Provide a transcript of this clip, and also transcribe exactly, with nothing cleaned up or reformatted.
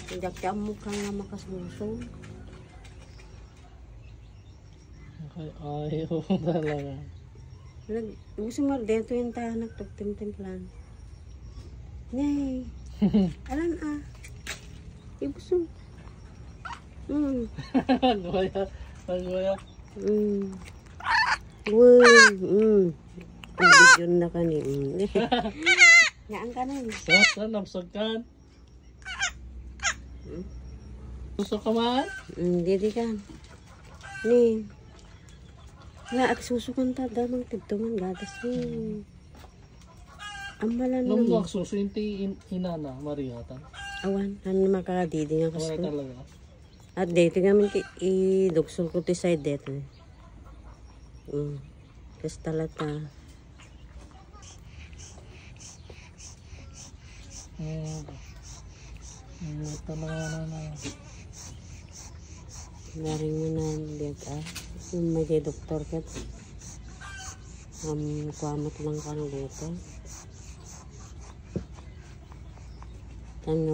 Diak ti ammok nga makasuso. Okay, ay, oo talaga. Nag-, gusto mo dito yung tahanak, pagtimtimplan. Nay. Alan ah. Ibusog. Mm. Magwaya, magwaya. Mm. Uy, mm. Ang video na kani. Mm. Nga ang kanan. Sarap na, nabsag kan. Hmm? Suso ka man? Mm, didi ka. Ni. Nga, agsusukan ta, damang tigtuman, gatas ni. Ang malan Nung mo. Magsuso yung ti in, inana, marigatan. Awan, ano makadidi nga Wala kasko. Talaga. At dito nga man ki, idugsol ko ti side dito. Mm. Kas talata. Mm. Mm, ito na nga na na. Garing mo na, Dad, ah. Yung may kay doktor ka. Um, kuamat lang kang dito. Ano?